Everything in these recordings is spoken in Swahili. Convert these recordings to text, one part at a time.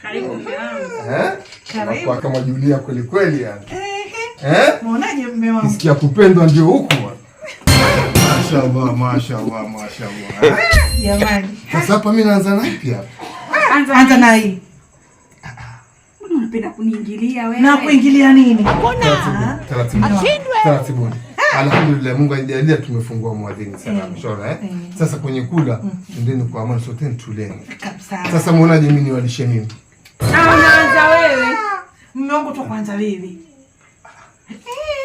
Karibu mume wangu. Eh? Karibu. Kwa kama Julia kweli kweli yani. Eh? Muonaje mume wangu? Kisikia kupendwa ndio huku. Mashaallah, mashaallah, mashaallah. Eh? Jamani. Sasa hapa mimi naanza na ipi hapa? Anza na hii. Mbona unapenda kuniingilia wewe? Na kuingilia nini? Taratibu. Taratibu. Alhamdulillah, Mungu alijalia tumefungua muadhini salama. Shaona eh? Sasa kwenye kula endeni kwa amani, sote tuleni. Kabisa. Sasa muonaje mimi niwalishe mimi? Ah, unaanza wewe. Mume wangu tu kwanza wewe.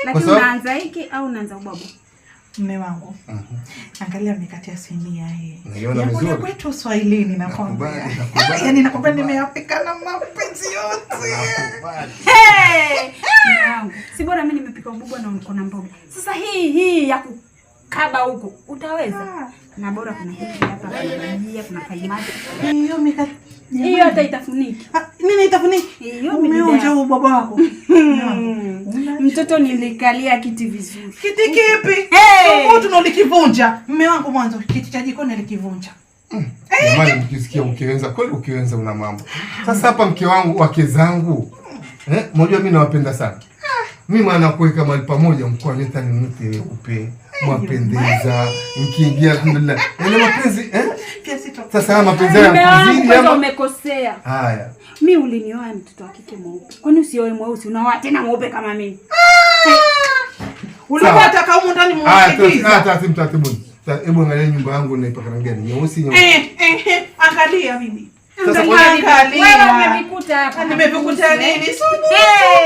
Lakini sababu- unaanza hiki au unaanza ubwabwa? Mume wangu. Angalia mikate ya sinia hii. Naiona Ya kule vizuri. kwetu Uswahilini nakwambia. Nakubali, nakubali. Yaani nakwambia nimeyapika na mapenzi yote. Nakubali. Hey! Mume wangu, si bora mimi nimepika ubwabwa na uko na mboga. Sasa hii hii ya kukaba huku utaweza? Na bora kuna kitu hapa, kuna bajia, kuna kaimati. Hiyo mikate. Hiyo hata itafuniki. Ah, nini itafuniki? Hiyo Umeonja midude. huu baba wako. Mtoto nilikalia kiti vizuri. Kiti kipi? Hey! Thubutu na ulikivunja. Mume wangu mwanzo kiti cha jikoni alikivunja. Jamani, mkisikia ukiwenza kweli, ukiwenza una mambo. Sasa hapa mke wangu, wake zangu, eh, mnajua mimi nawapenda sana. Mimi maana kuweka mahali pamoja, mkoa nyota ni mti weupe, mwapendeza, mkiingia alhamdulillah. Yaani mapenzi eh? Pia sito. Sasa haya mapenzi haya Mume wangu yakuzidi kwanza ama? umekosea. Haya. Mi ulinioa mtoto wa kike mweupe. Kwani usioe mweusi? Unaoa tena mweupe kama mimi. Ulikuwa unataka humu ndani Haya, muingize. taratibu taratibu. Hebu angalia nyumba yangu naipaka rangi gani? Nyeusi, nyeusi. Eh, eh, eh, angalia bibi. Sasa Angalia. Wewe umevikuta hapa. Nimevikuta nini? Subutu.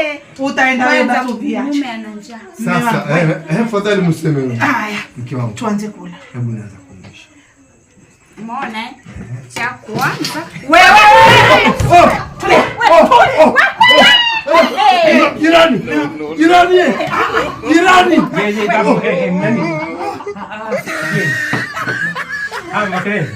Eh. Utaenda wewe Kwanza tu pia. mume ana njaa. Sasa eh, eh, fadhali mseme wewe. Haya, Mke wangu. tuanze kula. Hebu nianza kuonyesha. Umeona eh? Cha kwanza. Wewe. Oh, oh, oh. Jirani! Jirani! Jirani! Yeye babu nani? Ah, makelele.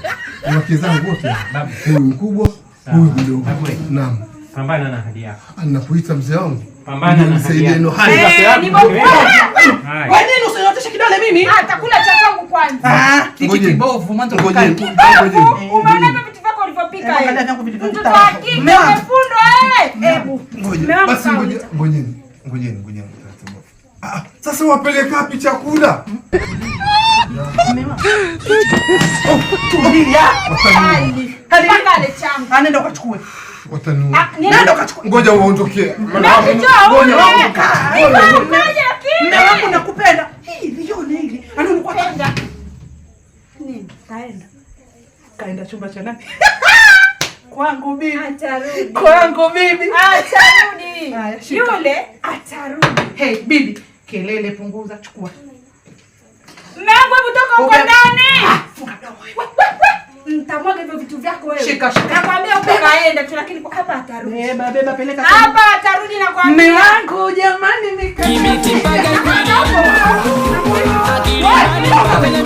Wake zangu wote. Babu. Huyu mkubwa, huyu mdogo. Babu. Naam. Pambana na hali yako. Nakuita mzee wangu. Pambana na hali Nisaidie yako. no hali. Eh, ni Haya. Kwa nini usinyooteshe kidole mimi? Ah, takula cha kwangu kwanza. Ah, hiki Ngojeni. kibovu mwanzo Ngojeni. kikae. Ngojeni. Umeona hivyo vitu vyako ulivyopika Eh, wewe? angalia vyangu vilivyopita Mtoto wa hapo. kike Mume wangu. umefundwa wewe. Hebu. Ngoja. Mume wangu Basi kaa ngoja, uliza. ngojeni. Ngojeni, ngojeni taratibu. Ah, sasa wapeleka wapi chakula? Tulia. Wataniua. Mpaka ale changu. Ah, nenda ukachukue. Wataniua. Ah, nenda. Nenda ukachukue. Ngoja uondoke. Njoo ule. Ngoja. Ngoja lakini. Mume wangu nakupenda. Hii lione hili. Ana ulikuwa Kaenda. Nini? Kaenda. kaenda chumba cha nani? Kwangu bibi. Atarudi. Kwangu bibi. Atarudi. Haya, shika. Yule atarudi. Hey bibi, kelele punguza, chukua. Mume wangu hebu toka huko Ume- ndani. Ah, funga mdomo wewe. Nitamwaga hivyo vitu vyako wewe. Shika, shika. Nakwambia huko kaenda tu lakini kwa hapa atarudi. Beba, beba, peleka. Hapa atarudi nakwambia. Mume wangu jamani, Kibiti nika mpaka Ikwiriri. Akili ndani mpaka kwenye